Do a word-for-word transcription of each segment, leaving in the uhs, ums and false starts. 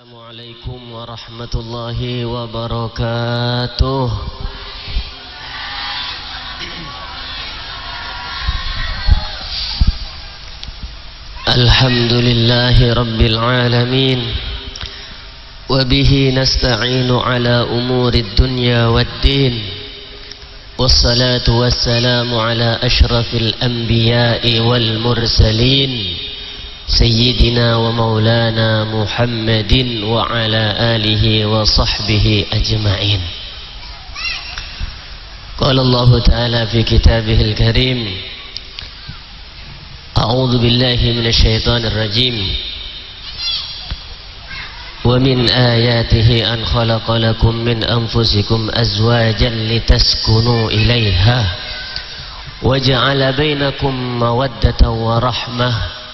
Assalamualaikum warahmatullahi wabarakatuh. Alhamdulillahi rabbil alamin. Wa bihi nasta'inu ala umurid dunya waddin. Wassalatu wassalamu ala asyrafil anbiya'i wal mursalin, sayyidina wa maulana Muhammadin wa ala alihi wa sahbihi ajma'in. Qala Allahu ta'ala fi kitabihil karim, a'udzu billahi minasy syaithanir rajim. Wa min ayatihi an khalaqa lakum min anfusikum azwajan litaskunu ilaiha wa ja'ala bainakum mawaddatan wa rahmah.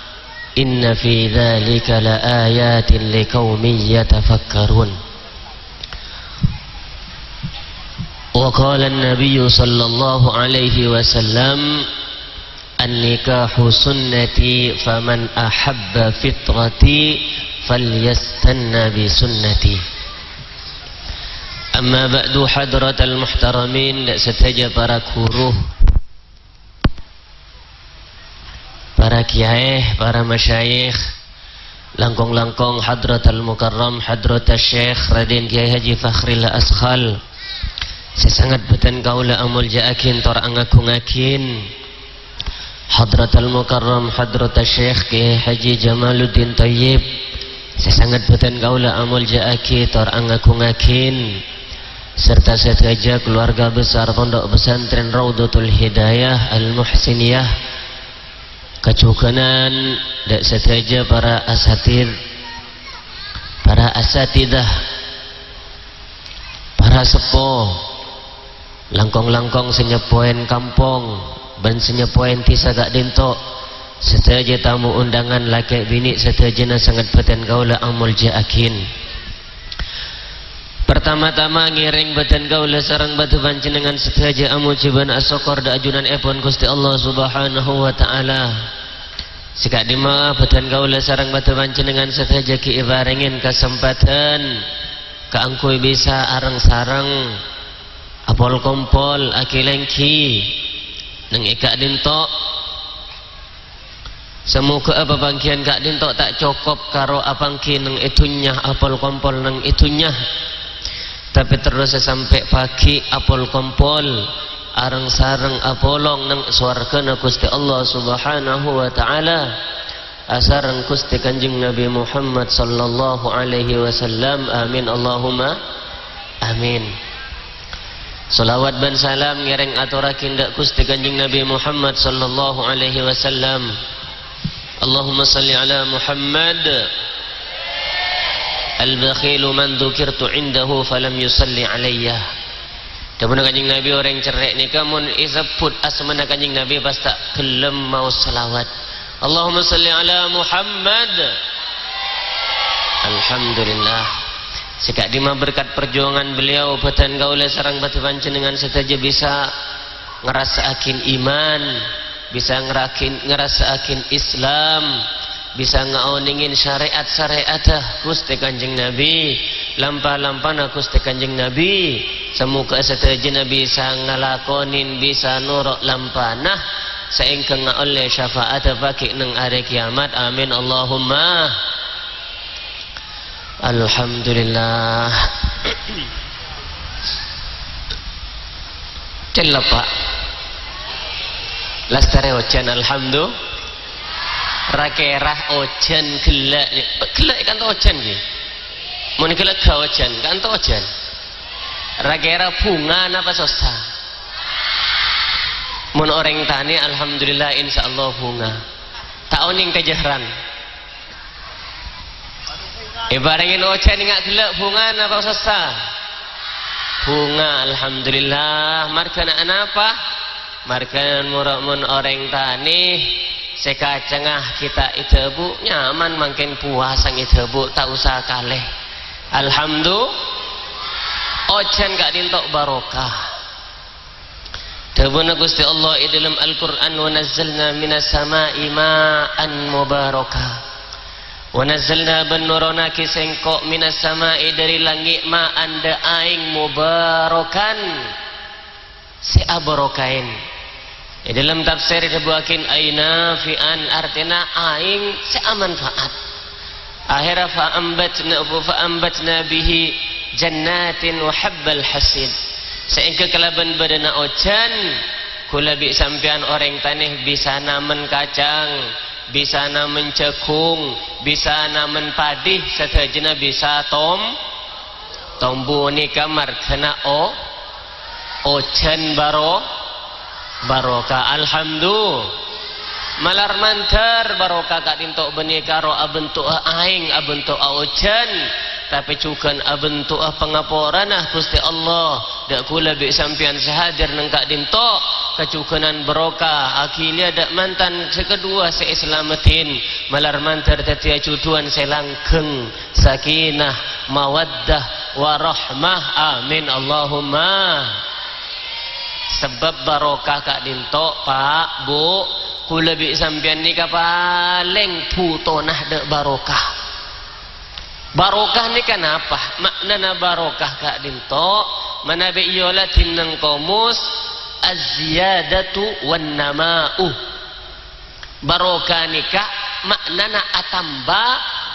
Inna fi dzalika laayatin liqaumin yatafakkarun. Wa qala an-nabiyyu sallallahu alaihi wasallam, "An-nikahu sunnati, faman ahabba fitrati falyastanna bi sunnati." Amma ba'du, hadratal muhtaramin, dâ' sadhâjâ para ghuru, para kiyaè, para masyayikh, langkong-langkong hadratal mukarram, hadratas Syekh Raden Kiai Haji Fakhril Askhal, sè sanget bhâdhân kaulâ amolja'aghin tor angagungaghin. Hadratal Mukarram Hadratas Syekh Kiai Haji Jamaluddin Thayyib, sè sanget bhâdhân kaulâ amolja'aghi tor angagungaghin, sarta sadhâjâ keluarga besar Pondok Pesantren Raudhatul Hidayah Al Muhsiniyah, kajhughânan dâ' sadhâjâ para asatidz, para asatidzah, para seppo, langkong-langkong sè nyeppowèn kampong bân sè nyeppowèn dhisa ka'dinto, sadhâjâ tamu undangan lakè' binè' sadhâjâna sanget bhâdhân kaulâ amolja'aghin. Partama-tama ngèrèng bhâdhân kaulâ sareng bhâdhân panjhennengngan sadhâjâ amojhi bân asokkor dâ' ajunanèpon Ghustè Allah Subhanahu wa Ta'ala. Sè ka'dimma bhâdhân kaulâ sareng bhâdhân panjhennengngan sadhâjâ ghi' èparèngè kasempadhân kaangghuy bisa areng-sareng apol-kompol, aghi-lengghi neng è ka'dinto. Samoghâ'â papanggiyân ka'dinto ta' cokop karo apangghi neng è dhunnya, apol-kompol neng è dhunnya, tapè terrosa sampè' pagghi' apol-kompol, areng-sareng apolong neng sowarghâna Ghustè Allah Subhanahu wa Ta'ala. Asareng Ghustè Kanjeng Nabi Muhammad sallallahu alaihi wasallam. Amin, Allahumma amin. Shalawat bân salam ngèrèng atorraghi dâ' Ghustè Kanjeng Nabi Muhammad sallallahu alaihi wasallam. Allahumma shalli ala Muhammad. Al-bakhilu man dzukirtu indahu falam yusalli alayya. Dhâbuna Kanjeng Nabi, orèng cerrè' nèka mon èsebbhut asmana Kanjeng Nabi pas ta' ghellem maos shalawat. Allahumma shalli ala Muhammad. Alhamdulillah. Sè ka'dimma berkat perjuangan beliau, bhâdhân kaulâ sareng bhâdhân panjhennengngan sadhâjâ bisa ngarassa'aghin iman, bisa ngeraghin-, ngarassa'aghin Islam, bisa ngaonèngè syarè'at-syarè'atta Ghustè Kanjeng Nabi, lampa-lampana Ghustè Kanjeng Nabi. Samoghâ sadhâjâna bisa ngalakonè, bisa noro' lampana, saèngghâ ngaollè syafa'atta pagghi' neng arè kiyamat. Amin, Allahumma. Alhamdulillah. Cellep, Pak. Lastarè ojhân, alhamdu-, ra-kèra ojhân ghellâ'. Ghellâ' kanto ojhân, ghi? Mon ghellâ' ghâ ojhân, kanto ojhân. Ra-kèra bhunga napa sossa? Mon orèng tanè, alhamdulillah, insyaallah bhunga. Ta' onèng kajâhrân. Èparèngè ojhân, enga' ghellâ', bhunga napa sossa? Bhunga, alhamdulillah. Marghâna anapa? Marghâna moro' mon orèng tanè sè kacangnga ghi' ta' èdhâbu, nyaman mangkèn bhuwâ sang èdhâbu, ta' osa kalè. Alhamdu-, ojhân ka'dinto barokah. Dhâbuna Ghustè Allah è dhâlem Al-Qur'an, "Wa nazzalna minas sama'i ma'an mubaraka." "Wa nazzalna," bân nurunaghi Sèngko' "minas sama'i," dâri langngè', "ma'an," dâ' aèng, "mubarokan," sè abârokaèn. È dâlem tafsir èdhâbuwâghin "ay nafi'an," artèna aèng sè amanfaat. Akhèra "fa ambatna, fa ambatna bihi jannatin wa habbal hasid." Saèngghâ kalabân bâdâna ojhân, kaulâ bi' sampèyan orèng tanè bisa namen kacang, bisa namen jhâghung, bisa namen padhi, sadhâjâna bisa tom-, tombu. Nèka marghâna o-, ojhân baro-, barokah. Alhamdu-, malar mandhâr barokah ka'dinto bânnè karo abhânto'a aèng, abhânto'a ojhân, tapè jhughân abhânto'a pangaporana Ghustè Allah. Dâ' kaulâ bi' sampèyan sè hadir neng ka'dinto, kajhughânan barokah, aghiliyâ dâ' mantan sè kaduwâ sè èslameddhin, malar mandhâr dhâddhiyâ jhudhuwân sè langgheng, sakinah, mawaddah, warahmah. Amin, Allahumma. Sabâb barokah ka'dinto, Pa', Bu', kaulâ bi' sampèyan nèka palèng bhutona dâ' barokah. Barokah nèka napa? Ma'nana barokah ka'dinto, manabi èoladhi neng komus, az-ziyadatu wan nama'u. Barokah nèka ma'nana atamba,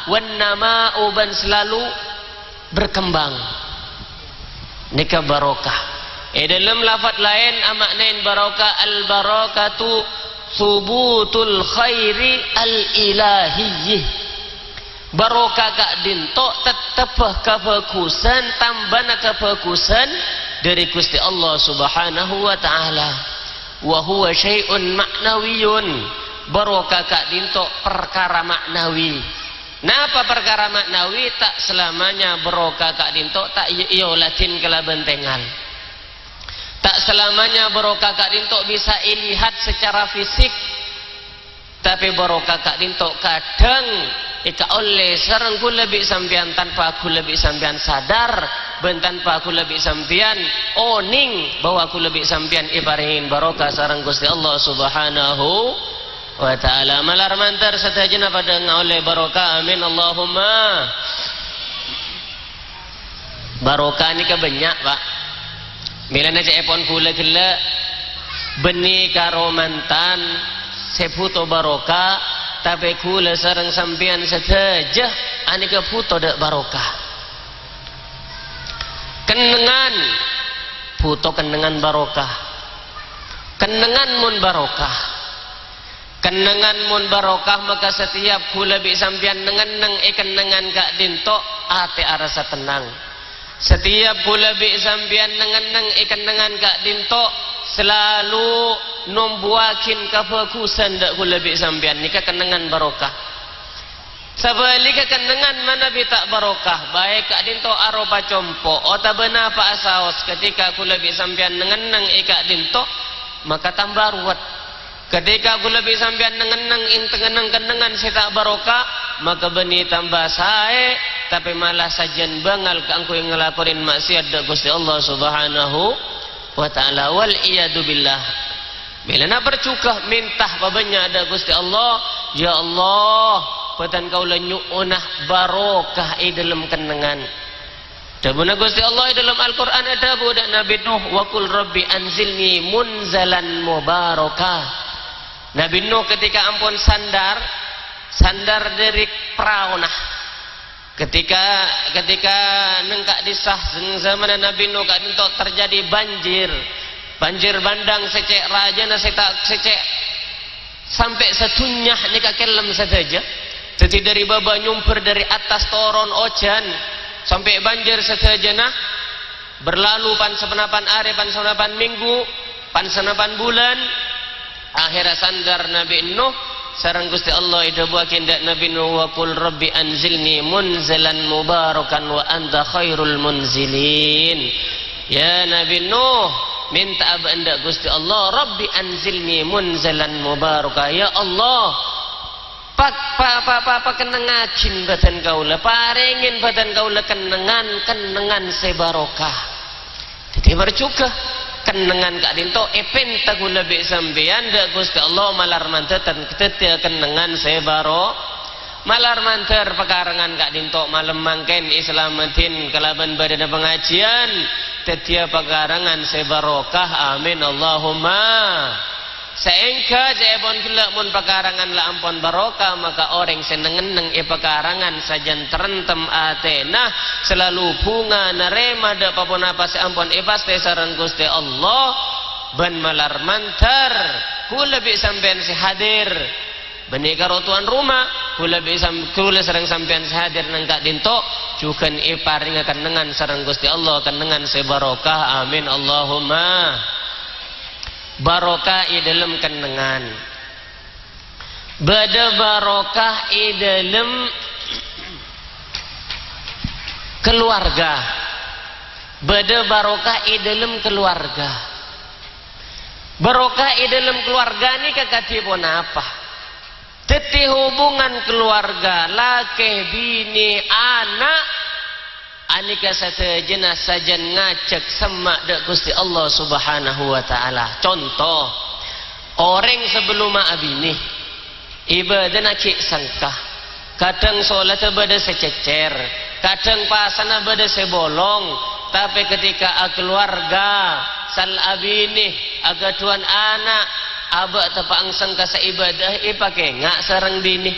wan nama'u bân salalu berkembang. Nèka barokah. È dâlem lafat laèn ama'naèn barokah, al-barakatu thubutul khairi al-ilahiyyi. Barokah ka'dinto tettebbhâ kabhâghusân, tambâna kabhâghusân dâri Ghustè Allah Subhanahu wa Ta'ala. Wa huwa syai'un ma'nawiyyun. Barokah ka'dinto parkara ma'nawi. Napa parkara ma'nawi? Ta' salamanya barokah ka'dinto ta' èoladhin kalabân tengal. Ta' salamanya barokah ka'dinto bisa èlihat secara fisik. Tapè barokah ka'dinto kadhâng èkaollè sareng kaulâ bi' sampèyan tanpa kaulâ bi' sampèyan sadar, bân tanpa kaulâ bi' sampèyan onèng bahwa kaulâ bi' sampèyan èparèngè barokah sareng Ghustè Allah Subhanahu wa Ta'ala. Malar mandhâr sadhâjâna padâ ngaollè barokah. Amin, Allahumma. Barokah nèka bânnya', Pa'. Mèlana ca'èpon kaulâ ghellâ', bânnè karo mantan sè bhuto barokah, tapè kaulâ sareng sampèyan sadhâjâ anèka bhuto dâ' barokah. Kennengngan, bhuto kennengngan barokah. Kennengngan mon barokah. Kennengngan mon barokah, maka satèyap kaulâ bi' sampèyan neng-enneng è kennengngan ka'dinto, atè arassa tennang. Satèyap kaulâ bi' sampèyan neng-enneng è kennengngan ka'dinto, salalu nombuwâghin kabhâghusân dâ' kaulâ bi' sampèyan. Nèka kennengngan barokah. Sabhâligghâ kennengngan manabi ta' barokah, baik ka'dinto aropa compo' otabâ napa'a saos, ketika kaulâ bi' sampèyan neng-enneng è ka'dinto, maka tamba ruwet. Ketika kaulâ bi' sampèyan neng-enneng intengenneng kennengngan sè ta' barokah, maka bânnè tamba saè, tapè mala sajân bângal kaangghuy ngalakonè ma'siyat dâ' Ghustè Allah Subhanahu wa Ta'ala. Wal iyadu billah. Mèlana parjhughâ mènta pabânnya' dâ' Ghustè Allah, "Ya Allah, bhâdhân kaulâ nyo'ona barokah è dâlem kennengngan." Dhâbuna Ghustè Allah è dâlem Al-Qur'an adhâbu dâ' Nabbhi Nuh, "Wa qul Rabbi anzilni munzalan mubaraka." Nabbhi Nuh ketika ampon sandar, sandar dâri paraona. Ketika, ketika neng ka'dissa, neng zamanna Nabbhi Nuh ka'dinto terjadi banjir. Banjir bandhâng sè cè' rajâna sè ta', sè cè' sampè' sadhunnya nèka kellem sadhâjâ. Dhâddhi dâri bâbâ nyombhâr dâri attas toron ojhân, sampè' banjir sadhâjâna. Berlalu pan-, saponapan arè, pan-, saponapan minggu, pan-, saponapan bulân. Akhèrra sandar Nabbhi Nuh sareng Ghustè Allah èdhâbuwâghi dâ' Nabbhi Nuh, "Wa qul Rabbi anzilni munzalan mubarakan wa anta khairul munzilin." Ya Nabbhi Nuh, mènta'a bâ'na dâ' Ghustè Allah, "Rabbi anzilni munzalan mubaraka." Ya Allah, Pak, pa-, pa-, pa-, pakennengngaghin bhâdhân kaulâ, parèngè bhâdhân kaulâ kennengngan, kennengngan sè barokah. Dhâddhi, parjhughâ kennengngan ka'dinto èpènta kaulâ bi' sampèyan dâ' Ghustè Allah malar mandhâr dhâddhiyâ kennengngan sè baro-, Malar mandhâr pakarangan ka'dinto malem mangkèn èsalameddhin kalabân bâdâna pangajiyân, dhâddhiyâ pakarangan sè barokah. Amin, Allahumma. Saèngghâ ca'èpon ghellâ' mon pakarangan la ampon barokah, maka orèng sè neng-enneng è pakarangan sajân tarèntem atèna, salalu bhunga narèma dâ' pa-ponapa sè ampon èpastè sareng Ghustè Allah, bân malar mandhâr, kaulâ bi' sampèyan sè hadir. Bânnè karo towan roma, kaulâ bi' sam-, kaulâ sareng sampèyan sè hadir neng ka'dinto, jhughân èparèngnga kennengngan sareng Ghustè Allah, kennengngan sè barokah. Amin, Allahumma. Barokah è dâlem kennengngan. Bâdâ barokah è dâlem kaluwarga. Bâdâ barokah è dâlem kaluwarga. Barokah è dâlem kaluwarga nèka kadhi ponapa? Dhâddhi hubungan kaluwarga, lakè, binè, ana', anèka sadhâjâna sajân ngajhâk semma' dâ' Ghustè Allah Subhanahu wa Ta'ala. Conto, orèng sabellumma abinè, ibâdâna ghi' sengka. Kadhâng solatta bâdâ sè cècèr, kadhâng pasana bâdâ sè bolong, tapè ketika akaluwarga, sal abinè, aghâdhuwân ana', abâ' teppa'na sengka sè ibâdâ'â èpakènga' sareng binè.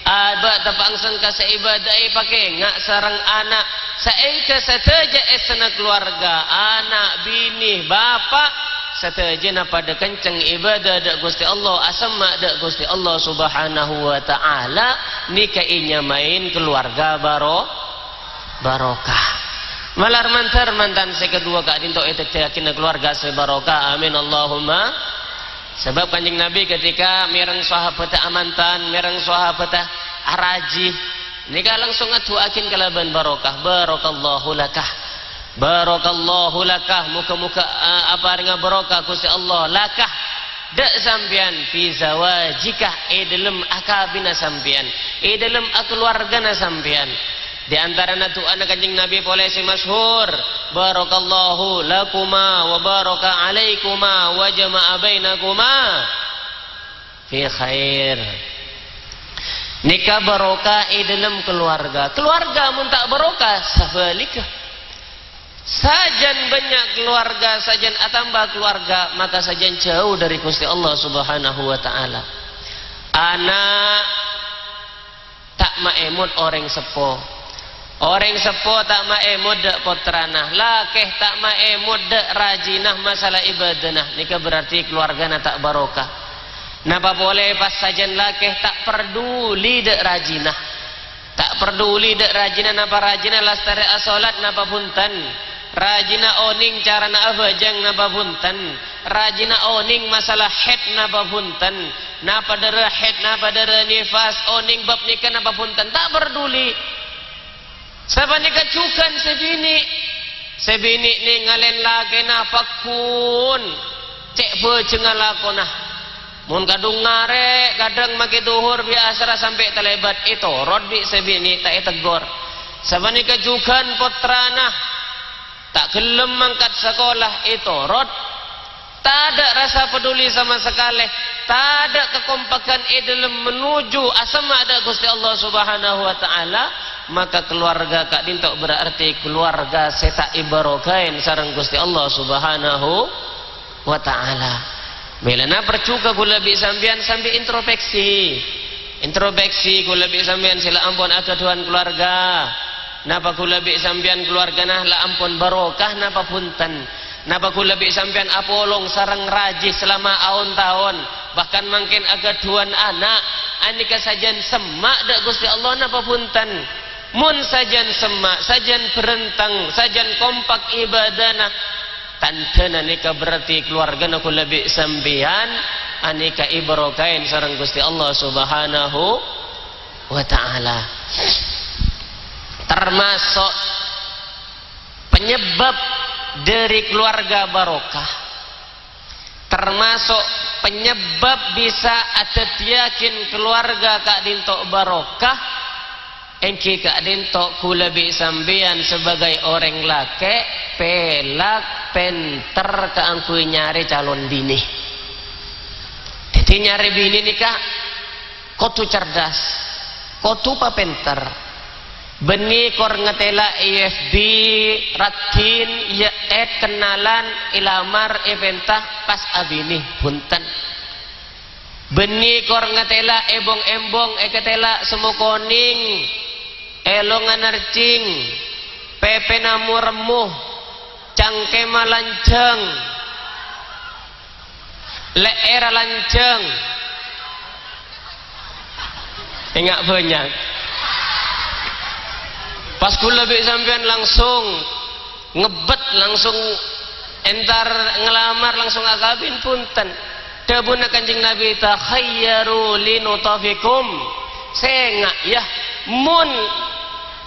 Abâ' teppa'na sengka sè ibâdâ'â èpakènga' sareng ana'. Saèngghâ sadhâjâ èssèna kaluwarga, ana', binè, bapa', sadhâjâna padâ kencèng ibâdâ dâ' Ghustè Allah, asemma' dâ' Ghustè Allah Subhanahu wa Ta'ala, nèka ènyamaè kaluwarga baro-, barokah. Malar mandhâr mantan sè kaduwâ ka'dinto èdhâddhiyâghinâ kaluwarga sè barokah. Amin, Allahumma. Sabâb Kanjeng Nabi ketika mèreng sahabatta amantan, mèreng sahabatta araji, nèka langsung adu'aaghin kalabân barokah, "Barakallahu lakah. Barakallahu lakah." Moghâ-moghâ, eh, aparèngnga barokah Ghustè Allah, lakah, dâ' sampèyan, "fi zawajika," è dâlem akabinna sampèyan, è dâlem akaluwargana sampèyan. Di antarana du'ana Kanjeng Nabi polè sè masyhur, "Barakallahu lakuma wa baraka alaikuma wa jama'a bainakuma fi khair." Nèka barokah è dâlem kaluwarga. Kaluwarga mon ta' barokah, sabhâligghâ. Sajân bânnya' kaluwarga, sajân atamba kaluwarga, maka sajân jhâu dâri Ghustè Allah Subhanahu wa Ta'ala. Ana' ta' maèmot orèng seppo. Orèng seppo ta' maèmot dâ' pottrana. Lakè ta' maèmot dâ' rajina masalah ibâdâna. Nèka berarti kaluwargana ta' barokah. Napa polè pas sajân lakè ta' parduli dâ' rajina. Ta' parduli dâ' rajina napa rajina lastarè asolat napa bhunten. Rajina onèng carana abhâjâng napa bhunten. Rajina onèng masalah haid napa bhunten. Napa dârâ haid, napa dârâ nifas, onèng bab nèka napa bhunten. Ta' parduli. Sapanèka jhughân sè binè'. Sè binè' nèngalè lakèna pagghun. Cè' bhâjângnga lakona. Mon kadhung ngarè', kadhâng makè dhuhur bi' asarra sampè' talèbât, ètorot bi' sè binè', ta' èteggor. Sapanèka jhughân pottrana, ta' ghellem mangkat sakola, ètorot. Tadâ' rasa peduli sama sakalè, tadâ' kakompakan è dâlem menuju asemma' dâ' Ghustè Allah Subhanahu wa Ta'ala, maka kaluwarga ka'dinto berarti kaluwarga sè ta' èbarokaè sareng Ghustè Allah Subhanahu wa Ta'ala. Mèlana parjhughâ kaulâ bi' sampèyan sambi introspeksi. Introspeksi kaulâ bi' sampèyan sè la ampon aghâdhuwân kaluwarga. Napa kaulâ bi' sampèyan kaluwargana la ampon barokah napa bhunten? Napa kaulâ bi' sampèyan apolong sareng raji salama aon-taon, bahkan mangkèn aghâdhuwân ana'? Anèka sajân semma' dâ' Ghustè Allah napa bhunten? Mon sajân semma', sajân bhârenteng, sajân kompak ibâdâna, tandhâna nèka berarti kaluwargana kaulâ bi' sampèyan anèka èbarokaè sareng Ghustè Allah Subhanahu wa Ta'ala. Termasuk penyebab dâri kaluwarga barokah. Termasuk penyebab bisa adhâddhiyâghin kaluwarga ka'dinto barokah, èngghi ka'dinto kaulâ bi' sampèyan sebagai orèng lakè' pèlak pènter kaangghuy nyarè calon binè. Dhâddhi nyarè binè nèka kodhu cerdas. Kodhu papènter. Bânnè kor ngatèla' è F B, raddhin, ya, èd, kennalan, èlamar, èpènta, pas abinè, bhunten. Bânnè kor ngatèla' è bong-embong, èkatèla' semmo konèng, èlongnga narcèng, pèpèna mo-remmo, cangkemma lanjhâng, lè'èrra lanjhâng. Enga' bânnya'. Pas kaulâ bi' sampèyan langsung ngebbet, langsung entar ngelamar, langsung akabin, bhunten. Dhâbuna Kanjeng Nabi, "Takhayyaru li nutafikum." Sènga', yâ, mon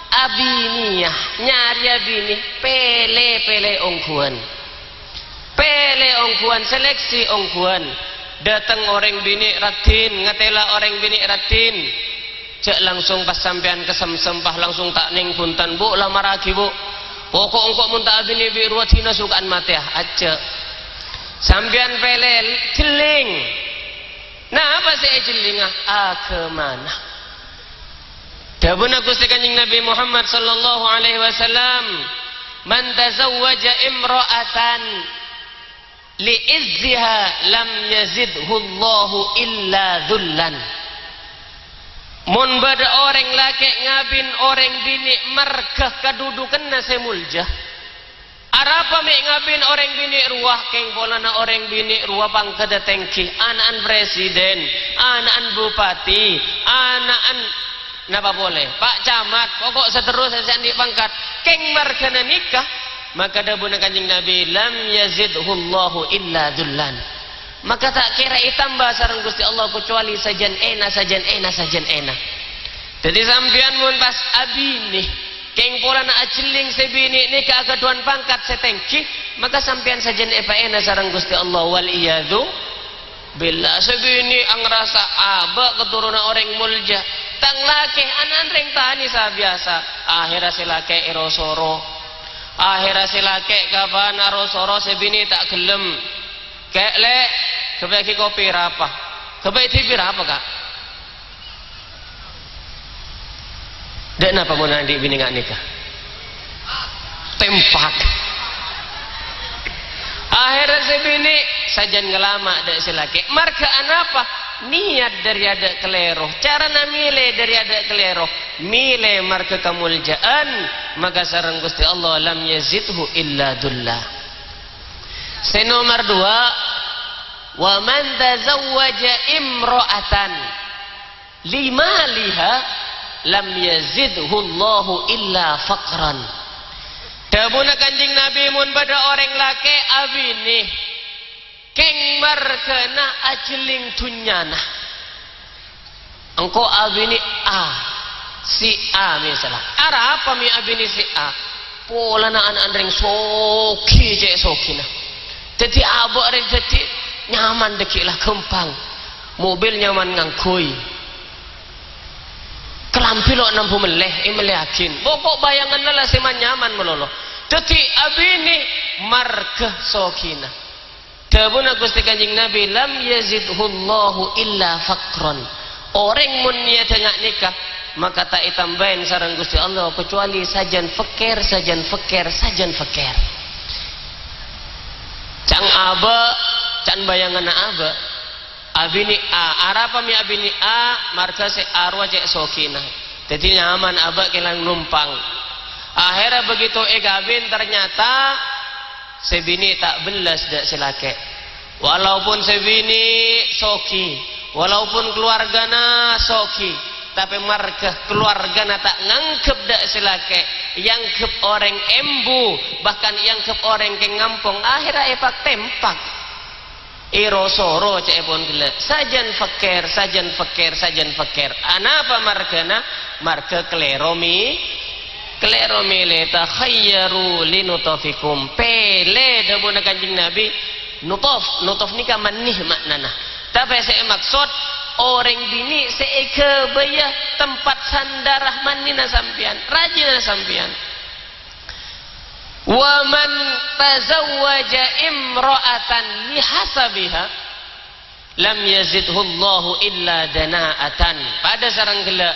abinèya, nyarèya binè, pèlè-pèlè ongghuwân. Pèlè ongghuwân, seleksi ongghuwân. Dâteng orèng binè' raddhin, ngatèla' orèng binè' raddhin. Jhâ' langsung pas sampèyan kasemsem, pas langsung ta' nèng bhunten, "Bu', lamarraghi, Bu'. Poko' engko' mon ta' abinè bi' rowa dina soka'an matèya." Ajjhâ'. Sampèyan pèlè jhelling. Napa sè èjhellinga? Aghâmana. Dhâbuna Ghustè Kanjeng Nabi Muhammad sallallahu alaihi wasallam, "Man tazawwaja imra'atan li izziha lam yazidhullahu illa dhullan." Mon bâdâ orèng lakè' ngabin orèng binè' marghâ kadhudhukanna sè molja, arapa mè' ngabin orèng binè' rowa? Kèng polana orèng binè' rowa pangkaddhâ tèngghi, ana'an presiden, ana'an bupati, ana'an napa polè, Pa' Camat, poko' saterrossa sè andi' pangkat. Kèng marghâna nèka, maka dhâbuna Kanjeng Nabi, "Lam yazidhullahu illa dhullan." Maka ta' kèra ètamba sareng Ghustè Allah kacuali sajân èna, sajân èna, sajân èna. Dhâddhi sampèyan mon pas abinè, kèng polana ajhelling sè binè' nèka aghâdhuwân pangkat sè tèngghi, maka sampèyan sajân èpaèna sareng Ghustè Allah, wal iyadzu billah. Sè binè' angrasa abâ' katoronan orèng molja. Tang lakè' ana'an rèng tanèsa biyasa. Akhèrra sè lakè' èro-soro. Akhèrra sè lakè' kabân aro-soro, sè binè' ta' ghellem. "Kè', Lè', ghâbâyaghi kopi rapa? Ghâbâyaghi dhibi' rapa, Ka'?" Dâ' napa mon andi' binè nga' nèka? Tèmpak. Akhèrra sè binè' sajân ngalama' dâ' sè lakè'. Marghâ anapa? Niyat dâri adâ' kalèro. Carana mèlè dâri adâ' kalèro. Mèlè marghâ kamolja'an, maka sareng Ghustè Allah, "Lam yazidhu illa dhulla." Sè nomer duwâ', "Wa man tazawwaja imra'atan li maliha lam yazidhullahu illa faqran." Dhâbuna Kanjeng Nabi, mon bâdâ orèng lakè' abinè, kèng marghâna ajhelling dhunnyana. Engko' abinè A, si A misalla. Arapa mè' abinè si A? Polana ana'an rèng soghi cè' soghina. Dhâddhi abâ' rèng dhâddhi nyaman dhâggi' la ghâmpang. Mobil nyaman ngangghuy. Kalambhi lo' nambu mellè, èmellèyaghin. Poko' bâjânganna la sè man-nyaman malolo. Dhâddhi abinè marghâ soghina. Dhâbuna Ghustè Kanjeng Nabi, "Lam yazidhullahu illa faqran." Orèng mon niyaddhâ nga' nèka, maka ta' ètambâi sareng Ghustè Allah kacuali sajân fakèr, sajân fakèr, sajân fakèr. Can abâ', can bâjânganna abâ'. Abinè A, arapa mè' abinè A, marghâ sè A rowa cè' soghina. Dhâddhi nyaman abâ' kèlang nompang. Akhèrra begitu èkabin, ternyata sè binè' ta' bellas dâ' sè lakè'. Walaupun sè binè' soghi, walaupun kalowargana soghi, tapè marghâ kalowargana ta' nganggep dâ' sè lakè', èanggep orèng embu, bahkan èanggep orèng kèng ngampong, akhèrra èpak-tèmpak. Èro-soro ca'èpon ghellâ', sajân fakèr, sajân fakèr, sajân fakèr. Anapa marghâna? Marghâ kalèro mè-, kalèro mèlè. "Takhayyaru li nutafikum." Pèlè, dhâbuna Kanjeng Nabi, nutaf. Nutaf nèka mani ma'nana. Tapè sè èmaksod, orèng binè' sè èghâbâyâ tempat sandhârrâ manina sampèyan, rajina sampèyan. "Wa man tazawwaja imra'atan li hasabiha, lam yazidhullahu illa dana'atan." Padâ sareng ghellâ',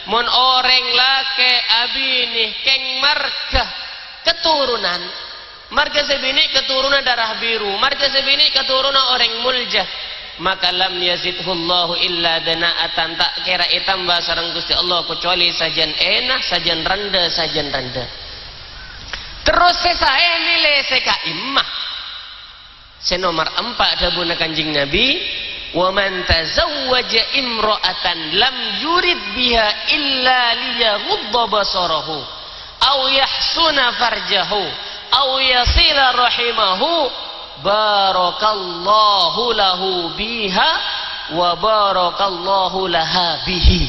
Mon orèng lakè' abinè kèng marghâ katoronan, marghâ sè binè' katoronan dârâ biru, marghâ sè binè' katoronan orèng molja, maka lam yazidhullahu illa dana'atan, ta' kèra ètamba sareng Ghustè Allah kacuali sajân èna, sajân rèndhâ, sajân rèndhâ. Terros sè saè mèlè sè ka'imma. Sè nomer empa' dhâbuna Kanjeng Nabi, "Wa man tazawwaja imra'atan lam yurid biha illa liyaghudda basarahu, aw yahsuna farjahu, aw yasila rahimahu, barakallahu lahu biha wa barakallahu laha bihi."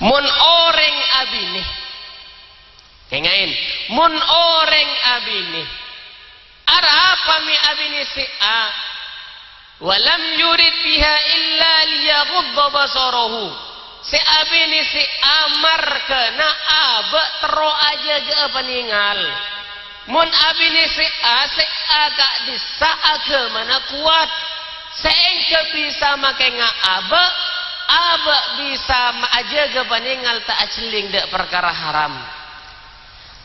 Mon orèng abinè, kènga'è, mon orèng abinè, arapa mè' abinè sè A, "Wa lam yurid biha illa liyaghudda basarahu." Sè abinè sè A marghâna abâ' terro ajâgâ'â panèngal. Mon abinè sè A, sè A ka'dhissa' aghâmana kowat. Sè èngghâ bisa makènga abâ', abâ' bisa ma-, ajâgâ panèngal ta' ajhelling dâ' parkara haram.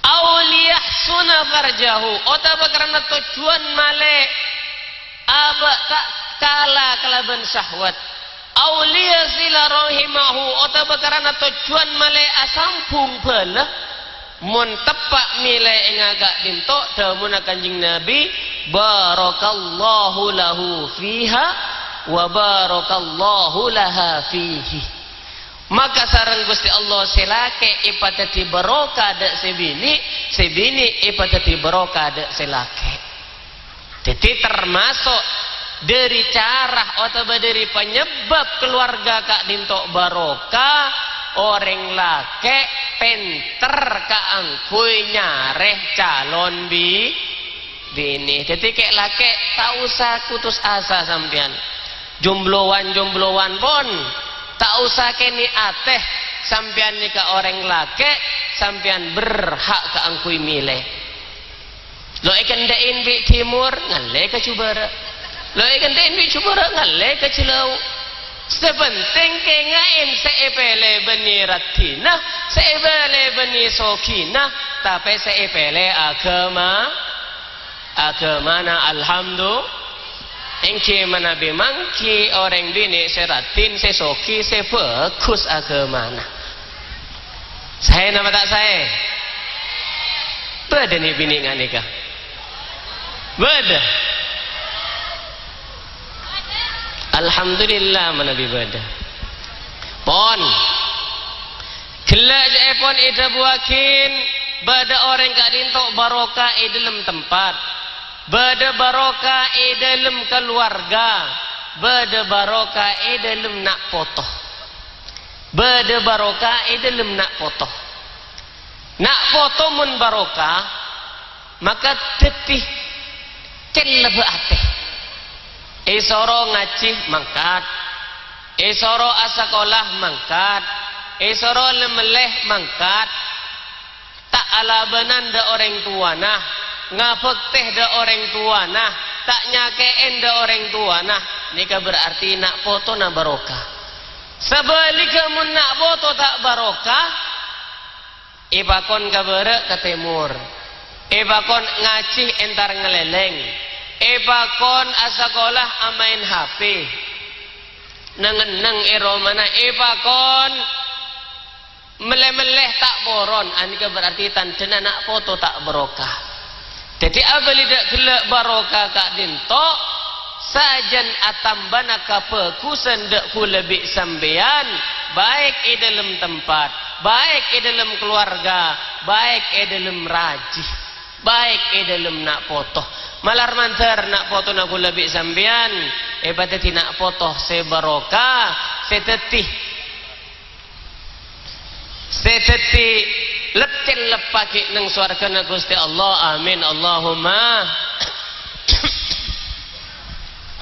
Aw liyahsuna farjahu, otabâ karana tojjhuwân malè abâ' ta' kala kalabân syahwat. Aw liyasila rahimahu, otabâ karana tojjhuwân malè asambhung bhâlâ. Mon teppa' mèlè ènga' ka'dinto, dhâbuna Kanjeng Nabi, "Barakallahu lahu fiha wa barakallahu laha fihi." Maka sareng Ghustè Allah sè lakè' èpadhâddhi barokah dâ' sè binè', sè binè' èpadhâddhi barokah dâ' sè lakè'. Dhâddhi, termaso' dhâri cara otabâ dhâri panyebab kalowarga ka'dinto barokah, orèng lakè' pènter kaangghuy nyarè calon bi-, binè'. Dhâddhi, kè' lakè' ta' osa putus asa sampèyan. Jomblowan-jomblowan pon, ta' osa kènè' atè, sampèyan nèka orèng lakè', sampèyan berhak kaangghuy mèlè. Lo' èkendhâ'in bi' tèmor, ngallè ka jhubârâ'. Lo' èkendhâ'in bi' jhubârâ', ngallè ka jhâlâu. Sè pentèng kènga'è sè èpèlè bânnè raddhinna, sè èpèlè bânnè soghina, tapè sè èpèlè aghâma-, aghâmana. Alhamdu-, èngghi manabi mangghi orèng binè' sè raddhin, sè soghi, sè bhâghus aghâmana. Saè napa ta' saè? Bâdâ nè' binè' nga' nèka? Bâdâ. Alhamdulillah, manabi bâdâ. Pon. Ghellâ' ca'èpon èdhâbuwâghin, bâdâ orèng ka'dinto barokah è dhâlem tempat. Bâdâ barokah è dhâlem kalowarga. Bâdâ barokah è dhâlem na' poto. Bâdâ barokah è dhâlem na' poto. Na' poto mon barokah, maka dhâddhi cellebba atè. Èsoro ngajhi mangkat, èsoro asakola mangkat, èsoro lè-mellè mangkat. Ta' alabânan dâ' orèng towana, ngabhâktè dâ' orèng towana, ta' nyakè'è dâ' orèng towana, nèka berarti na' potona barokah. Sabhâligghâ, mon na' poto ta' barokah, èpakon ka bârâ' ka tèmor, èpakon ngajhi èntar ngalèlèng, èpakon asakola amaèn H P, neng-enneng è romana, èpakon mellè-mellè ta' poron, anèka berarti tandhâna na' poto ta' barokah. Dhâddhi, abâli dâ' ghellâ' barokah ka'dinto, sajân atambâna kabhâghusân dâ' ghulâ bi' sampèyan, baik è dhâlem tempat, baik è dhâlem kalowarga, baik è dhâlem rajhi, baik è dhâlem na' poto. Malar mandhâr na' potona ghulâ bi' sampèyan èpadhâddhi na' poto sè barokah, sè dhâddhi Sè dhâddhi lè-, cellebba ghi' neng sowarghâna Ghustè Allah. Amin, Allahumma.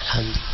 Alhamdulillah.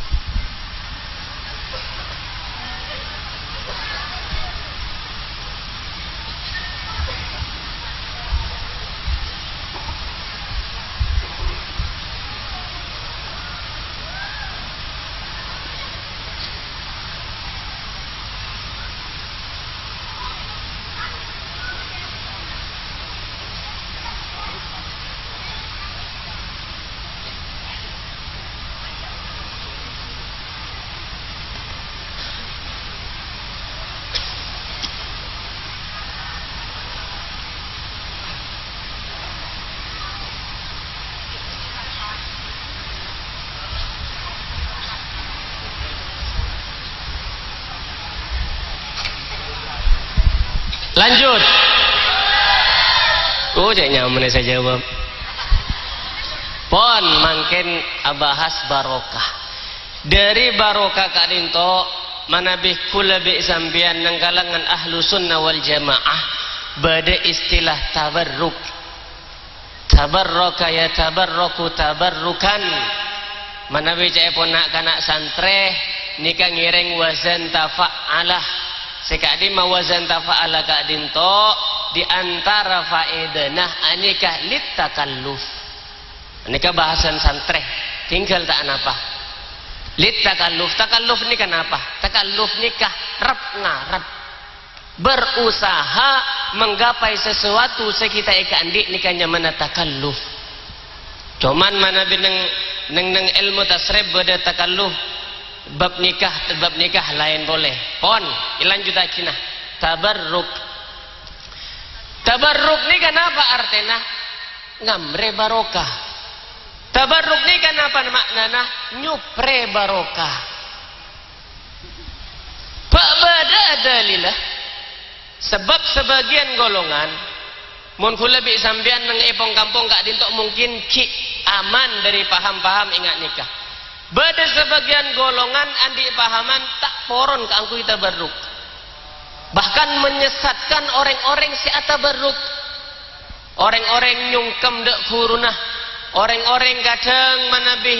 Lanjut. Oh, cè' nyamana sè jawab. Pon, mangkèn abahas barokah. Dâri barokah ka'dinto, manabi kaulâ bi' sampèyan neng kalangan Ahlu Sunnah wal Jamaah, bâdâ istilah tabarruk. Tabarraka yatabarraku tabarrukan. Manabi ca'èpon na'-kana' santrè, nèka ngèrèng wazan tafa'ala. Sè ka'dimma wazan tafa'ala ka'dinto, di antara faèdana anèka littakalluf. Anèka bahasan santrè, tinggal ta' anapa. Littakalluf, takalluf nèka napa? Takalluf nèka rep-ngarep. Berusaha menggapai sesuatu sè ghi' ta' èkaandi' nèka nyamana takalluf. Coman manabi neng, neng, neng èlmo tasrif bâdâ takalluf bab nikah, bab nikah laèn polè. Pon, èlanjuttaghi na. Tabarruk. Tabarruk nèka napa artèna? Ngamrè barokah. Tabarruk nèka napa ma'nana? Nyoprè barokah. Bâ-, bâdâ dalilla. Sabâb sabâgiyân golongan, mon kaulâ bi' sampèyan neng è pong-kampong ka'dinto mungkin ghi' aman dâri paham-paham enga' nèka. Bâdâ sabâgiyân golongan andi' pahaman ta' poron kaangghuy tabarruk. Bahkan menyesatkan orèng-orèng sè atabarruk. Orèng-orèng nyongkem dâ' ghuruna. Orèng-orèng kadhâng manabi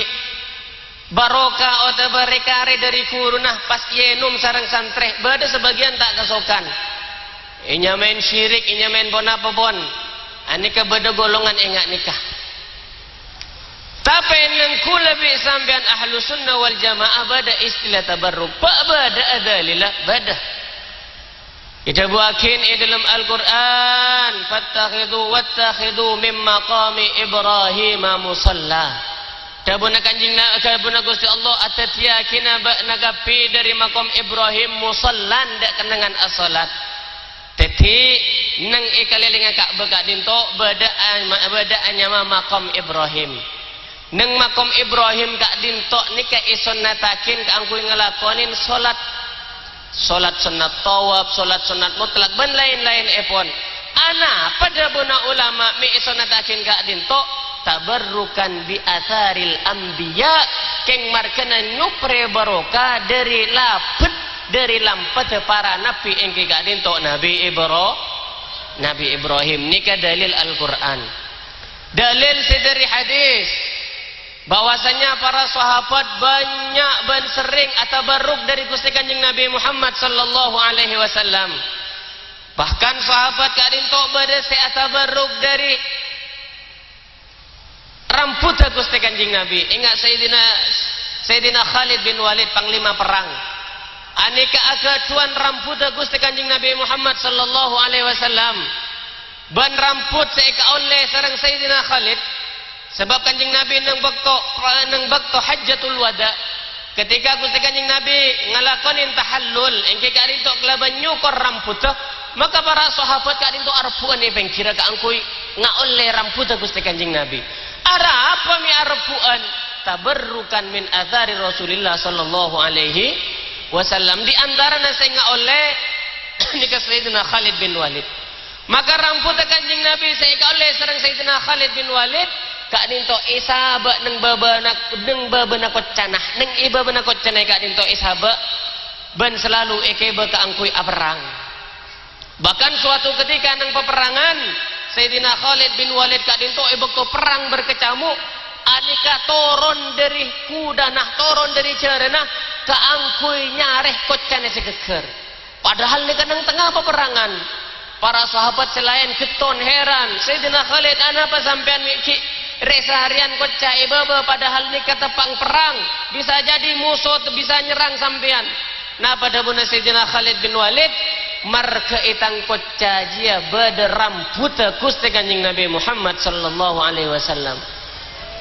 barokah otabâ rè-karè dâri ghuruna pas èènom sareng santrè, bâdâ sabâgiyân ta' kasokan. Ènyamaè syirik, ènyamaè ponapa pon. Anèka bâdâ golongan enga' nèka. Tapè neng kaulâ bi' sampèyan Ahlu Sunnah wal Jamaah bâdâ istilah tabarruk. Bâ-, bâdâ dalilla, bâdâ. Èdhâbuwâghi è dâlem Al-Qur'an, "Fattakhidhu, wattakhidhu min maqami Ibrahima musalla." Dhâbuna Kanjeng Na-, dhâbuna Ghustè Allah, "Adhâddhiyâghina bâ'na kabbhi dâri maqam Ibrahim musallan, dâ' kennengngan asholat." Dhâddhi, neng è kalèlèngnga Ka'bah ka'dinto bâdâ a-, bâdâ anyama maqam Ibrahim. Neng maqam Ibrahim ka'dinto nèka èsonnataghi kaangghuy ngalakonè sholat. Sholat sunnat thawaf, sholat sunnat mutlak, bân laèn-laèn èpon. Anapa dhâbuna ulama mè' èsonnataghi ka'dinto? Tabarrukan bi atsaril anbiya, kèng marghâna nyoprè barokah dâri labât, dâri lampadhâ para nabbhi èngghi ka'dinto Nabbhi Ibra-, Nabbhi Ibrahim. Nèka dalil Al-Qur'an. Dalil sè dâri hadis, bahwasanya para sahabat bânnya' bân serrèng atabarruk dâri Ghustè Kanjeng Nabbhi Muhammad sallallahu alaihi wasallam. Bahkan sahabat ka'dinto bâdâ sè atabarruk dâri rambhudhâ Ghustè Kanjeng Nabbhi. Enga' Sayyidina, Sayyidina Khalid bin Walid, panglima perrang. Anèka aghâdhuwân rambhudhâ Ghustè Kanjeng Nabbhi Muhammad sallallahu alaihi wasallam. Bân rambhut sè èkaollè sareng Sayyidina Khalid, sabâb Kanjeng Nabbhi neng bâkto, neng bâkto Hajjatul Wada', ketika Ghustè Kanjeng Nabbhi ngalakonè tahallul, èngghi ka'dinto kalabân nyokor rambhudhâ, maka para sahabat ka'dinto arebbhu'ân è pèngghirra kaangghuy ngaollè rambhudhâ Ghustè Kanjeng Nabbhi. Arapa mè' arebbhu'ân? Tabarrukan min atsari Rasulillah sallallahu alaihi wasallam. Di antarana sè ngaollè nèka Sayyidina Khalid bin Walid. Maka rambhudhâ Kanjeng Nabbhi sè èkaollè sareng Sayyidina Khalid bin Walid, ka'dinto èsabâ' neng bâbâna, neng bâbâna koccana, neng è bâbâna koccana ka'dinto èsabâ', bân salalu èkèbâ kaangghuy aperrang. Bahkan suatu ketika neng paperrangan, Sayyidina Khalid bin Walid ka'dinto è bâkto perrang berkecamuk, anèka toron dâri kudhâna, toron dâri jhârâna, kaangghuy nyarè koccana sè ghâggâr. Padahal nèka neng tengnga paperrangan. Para sahabat sè laèn ghetton, heran. "Sayyidina Khalid, anapa sampèyan mè' ghi' rè-, saarèyan kocca è bâbâ, padahal nèka teppa'na perrang. Bisa jadi moso te-, bisa nyerrang sampèyan." Napa dhâbuna Sayyidina Khalid bin Walid? "Marghâ è tang kocca jiyâ bâdâ rambhudhâ Ghustè Kanjeng Nabbhi Muhammad sallallahu alaihi wasallam."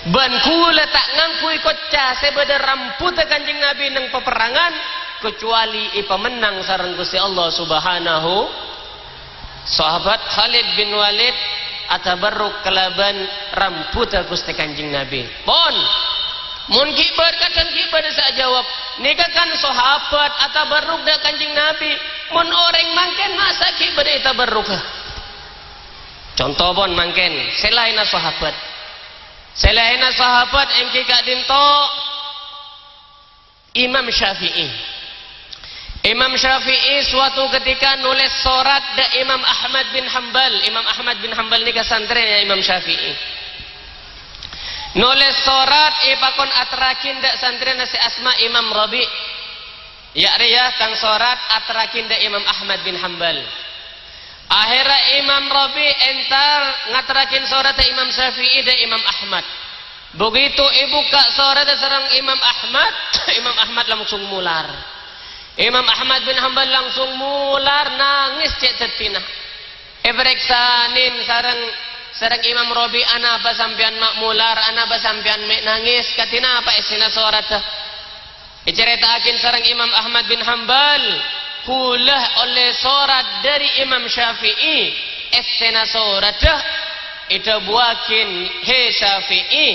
Bân kaulâ ta' ngangghuy kocca sè bâdâ rambhudhâ Kanjeng Nabbhi neng paperrangan, kecuali èpamennang sareng Ghustè Allah Subhanahu. Sahabat Khalid bin Walid atabarruk kalabân rambhudhâ Ghustè Kanjeng Nabbhi. Pon, mon ghi' bâ-, kadhâng ghi' bâdâ sè ajâwâb, "Nèka kan sahabat atabarruk dâ' Kanjeng Nabbhi." Mon orèng mangkèn masa' ghi' bâdâ ètabarruka? Conto pon mangkèn, sè laènna sahabat. Sè laènna sahabat èngghi ka'dinto Imam Syafi'i. Imam Syafi'i suatu ketika nolès sorat dâ' Imam Ahmad bin Hambal. Imam Ahmad bin Hambal nèka santrèna Imam Syafi'i. Nolès sorat èpakon aterraghi dâ' santrèna sè asma Imam Rabi'. "Ya' rèya tang sorat aterraghi dâ' Imam Ahmad bin Hambal." Akhèrra Imam Rabi' entar ngaterraghi soratta Imam Syafi'i dâ' Imam Ahmad. Begitu èbukka' soratta sareng Imam Ahmad, Imam Ahmad langsung molar. Imam Ahmad bin Hambal langsung molar, nangès cè' dâddhina. Èparèksanè sareng, sareng Imam Rabi', "Anapa sampèyan ma' molar? Anapa sampèyan mè' nangès? Kadhi napa èssèna soratta?" Ècarèta'aghi sareng Imam Ahmad bin Hambal, "Kaulâ ollè sorat dâri Imam Syafi'i, èssèna soratta èdhâbuwâghi, 'He Syafi'i,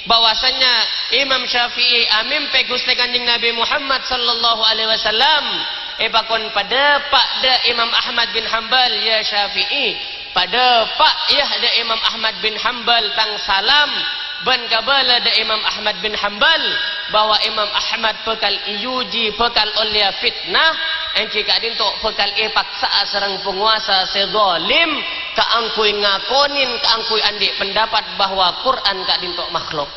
bahwasanya Imam Syafi'i amèmpè Ghustè Kanjeng Nabi Muhammad sallallahu alaihi wasallam, èpakon padâpa' dâ' Imam Ahmad bin Hambal, ya Syafi'i. Padâpa', ya, dâ' Imam Ahmad bin Hambal tang salam bân kabâlâ dâ' Imam Ahmad bin Hambal bahwa Imam Ahmad bhâkal èuji, bhâkal ollèya fitnah, èngghi ka'dinto bhâkal èpaksa'a sareng pangobâsa sè zalim kaangghuy ngakonè, kaangghuy andi' pendapat bahwa Qur'an ka'dinto makhluk.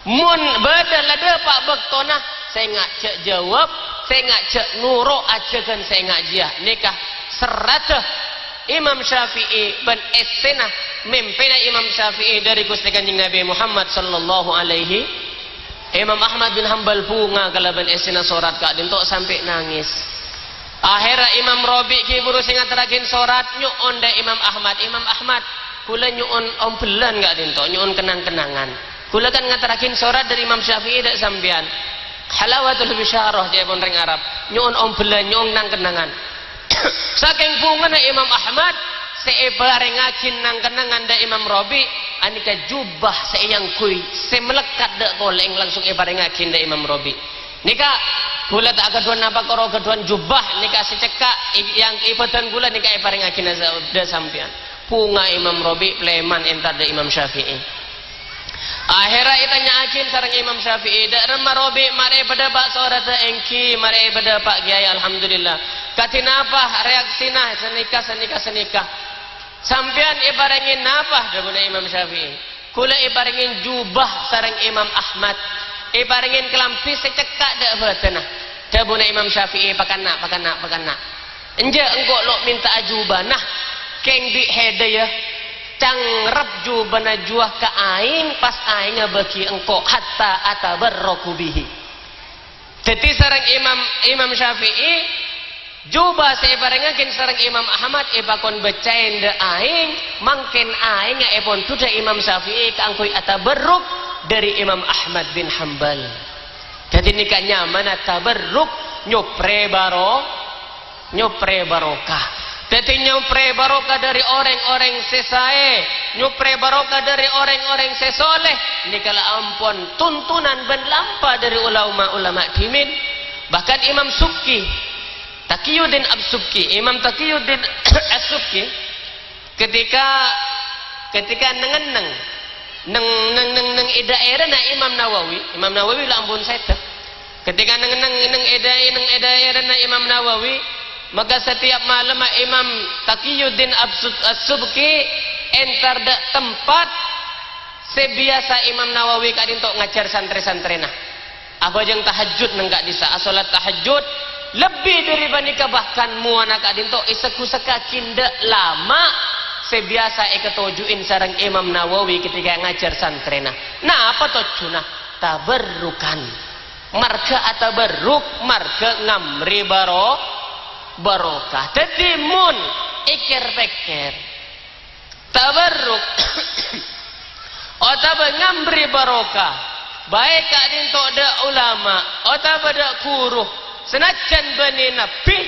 Mon bâdâ la dâpa' bâktona, sènga' jhâ' jâwâb, sènga' jhâ' noro' ajhâghân sènga' jiyâ.'" Nèka serratta Imam Syafi'i bân èssèna mèmpèna Imam Syafi'i dâri Ghustè Kanjeng Nabi Muhammad sallallahu alaihi. Imam Ahmad bin Hambal bhunga kalabân èssèna sorat ka'dinto sampè' nangès. Akhèrra Imam Rabi' ghi' buru sè ngaterraghi sorat nyo'on dâ' Imam Ahmad, "Imam Ahmad, kaulâ nyo'on ombellân ka'dinto, nyo'on kenang-kenangan. Kaulâ kan ngaterraghi sorat dâri Imam Syafi'i dâ' sampèyan. Halawatul bisyarah," ca'èpon rèng Arab. Nyo'on ombellân, nyo'on nang-kennangan. Sakèng bhungana Imam Ahmad, sè èparèngaghi nang-kennangan dâ' Imam Rabi', anèka jubah sè èangghuy, sè malekkat dâ' kolèng langsung èparèngaghi dâ' Imam Rabi'. "Nèka, kaulâ ta' ghâdhuwân napa karo ghâdhuwân jubah nèka sè cekka' è, è bâdân kaulâ nèka èparèngaghi dâ' sampèyan." Bhunga Imam Rabi', plèman entar dâ' Imam Syafi'i. Akhèrra ètanya'aghi sareng Imam Syafi'i, "Dâ' remma Rabi', marè padâpa' soratta?" "Èngghi, marè padâpa', Kèyaè, alhamdulillah." "Kadhi napa reaksina sanèka, sanèka, sanèka? Sampèyan èparèngè napa?" dhâbuna Imam Syafi'i. "Kaulâ èparèngè jubah sareng Imam Ahmad, èparèngè kalambhi sè cekka' dâ' bâdânna." Dhâbuna Imam Syafi'i, "Pakanna', pakanna', pakanna'. Enjâ' engko' lo' mènta'a jubâna, kèng bi' hèdâ, yâ. Cangrep jubâna jiyâ ka aèng, pas aèngnga bâghi engko', hatta atabarraku bihi." Dhâddhi sareng Imam, Imam Syafi'i, jubâ sè èparèngaghi sareng Imam Ahmad èpakon bâcca'è dâ' aèng, mangkèn aèngnga èpon dhu dâ' Imam Syafi'i kaangghuy atabarruk dâri Imam Ahmad bin Hambal. Dhâddhi nèka nyamana tabarruk, nyoprè baro-, nyoprè barokah. Dhâddhi nyoprè barokah dâri orèng-orèng sè saè, nyoprè barokah dâri orèng-orèng sè soleh, nèka la ampon tuntunan bân lampa dâri ulama-ulama dhimèn. Bahkan Imam Subki, Taqiyuddin As-Subki, Imam Taqiyuddin As-Subki, ketika, ketika neng-enneng, neng, neng, neng, neng è dhaèrana Imam Nawawi, Imam Nawawi la ampon sèdhâ. Ketika neng-enneng, neng è dha-, neng è dhaèrana Imam Nawawi, maka setiap malemma Imam Taqiyuddin Absu-, As-Subki entar dâ' tempat sè biyasa Imam Nawawi ka'dinto ngajhâr santrè-santrèna. Abhâjâng tahajjud neng ka'dissa', asolat tahajjud, lebbi dâri panèka bahkan mowana ka'dinto èseggu-seggaghi dâ' lama' sè biyasa èkatoju'in sareng Imam Nawawi ketika ngajhâr santrèna. Napa tojjhuna? Tabarrukan. Marghâ atabarruk, marghâ ngamrè baro-, barokah. Dhâddhi mon èkèr-pèkkèr, tabarruk otabâ ngamrè barokah, bhâi ka'dinto dâ' ulama otabâ dâ' ghuru, sanajjân bânnè nabbhi,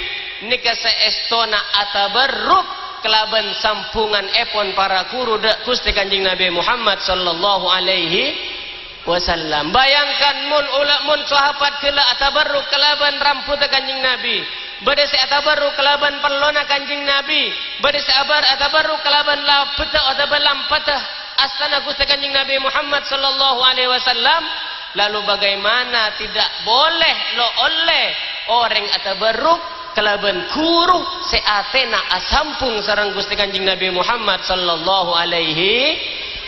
nèka saèstona atabarruk kalabân sambhungan èpon para ghuru dâ' Ghustè Kanjeng Nabi Muhammad sallallahu alaihi wasallam. Bayangkan mon ula-, mon sahabat ghellâ' atabarruk kalabân rambhudda Kanjeng Nabi, Bâdâ sè atabarruk kalabân pellona Kanjeng Nabi, bâdâ sè abar-, atabarruk kalabân labeddhâ otabâ lampetta astana Ghustè Kanjeng Nabi Muhammad sallallahu alaihi wasallam, lalu bagaimana tidak boleh, lo' ollè orèng atabarruk kalabân ghuru sè atèna asambhung sareng Ghustè Kanjeng Nabi Muhammad sallallahu alaihi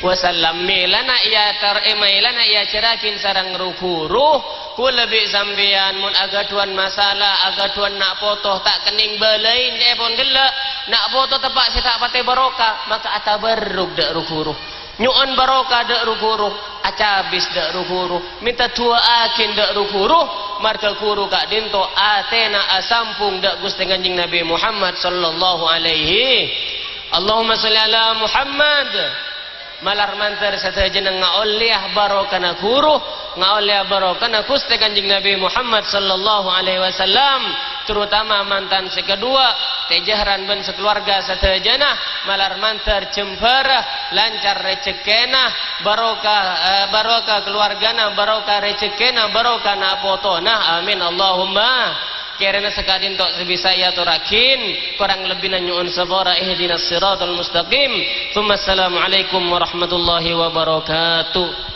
wasallam. Mèlana èyatar-, eh, mèlana èajhârraghi sareng ru-ghuru, kaulâ bi' sampèyan mon aghâdhuwân masalah, aghâdhuwân na' poto ta' kennèng bâlâi, ca'èpon ghellâ', na' poto teppa' sè ta' patè barokah, maka atabarruk dâ' ru-ghuru. Nyo'on barokah dâ' ru-ghuru, acabis dâ' ru-ghuru, mènta du'aaghin dâ' ru-ghuru, marghâ ghuru ka'dinto atèna asambhung dâ' Ghustè Kanjeng Nabi Muhammad sallallahu alaihi. Allahumma shalli ala Muhammad. Malar mandhâr sadhâjâna ngaollèya barokana ghuru, ngaollèya barokana Ghustè Kanjeng Nabi Muhammad sallallahu alaihi wasallam, terutama mantan sè kaduwâ', Tè Jahran bân sakalowarga sadhâjâna, malar mandhâr jembhârâ, lancar rejhekkèna, barokah, eh, barokah kalowargana, barokah rejhekkèna, barokah na' potona. Amin, Allahumma. Kèrana saka'dinto sè bisa èyatorraghin, korang lebbina nyo'on sapora. Ihdinas siratal mustaqim. Tsumma assalamualaikum warahmatullahi wabarakatuh.